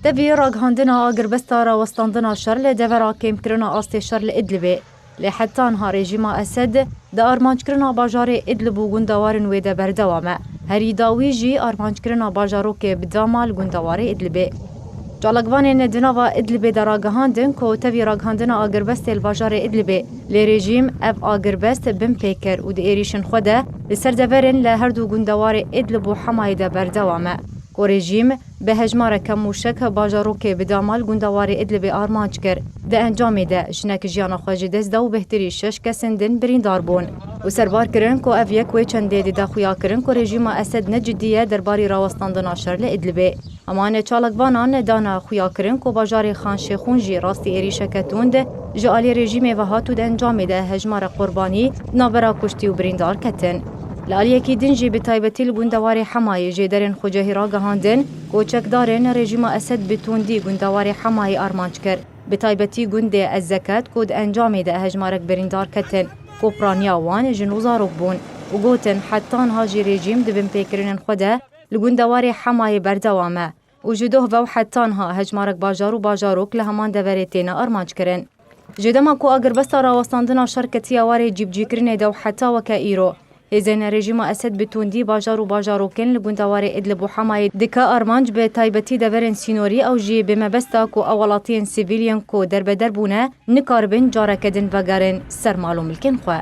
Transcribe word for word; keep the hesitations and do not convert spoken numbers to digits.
Tevî ragihandina agirbesta rawestandina şer li devera kêmkirina astê şer li Idlibê. Lê heta niha rejîma Esed di armanckirina bajarê Idlib û gundewarên wê de berdewam e. Herî dawî jî armanckirina bajarokê bi dama li gundewarê Idlibê. Çalakvanên di nava Idlibê de ragihandin ku tevî ragihandina agirbestê li bajarê Idlibê, lê rejîm ev agirbest bin pê kir û di êrîşên xwe de li ser deverên li her du gundewarê Idlib û Hemayê de berdewam e. Ku rejîm bi hejmareke mûşek bajarokê bi dama li gundewarê Idlibê armanc kir. Di encamê de jinek jiyana xwe ji dest da û bêhtirî şeş kesên din birîndar bûn. Û serbar kirin ku ev yek wê çendê dide xuya kirin ku rejîma Esed ne cidî ye derbarî rawestandina şer li Idlibê. Hema ne çalakvanan dana xuya kirin ku bajarê Xan Şêxûn jî rastî êrîşeke tund ji alî rejîmê ve hat û di encamê de hejmarek qurbanî di navbera kuştî û birîndar ketin. Li aliyekî din jî bi taybetî li gundewarê Hemayê jêderên xucehî ragihandin ku çekdarên rejîma Esed bi tundî gundewarê Hemayê armanc kir. Bi taybetî gundê Ezzeket ku di encamê de hejmarek birîndar ketin ku piraniya wan jin û zarok bûn û gotin heta niha jî rejîm di binpêkirinên xwe de li gundewarê Hemayê berdewam e û ji doh ve û heta niha hejmarek bajar û bajarok li heman deverê têne armanc kirin. Ji dema ku agirbesta rawestandina şer ketiye warê cîbicîkirinê de û heta weke îro, hêzên rejîma Esed bi tundî bajar û bajarokên li gundewarê Idlib û Hemayê dike armanc, bi taybetî deverên sînorî, ew jî bi mebesta ku ew welatiyên sivîl yên ku derbeder bûne nikaribin careke din vegerin ser mal û milkên xwe.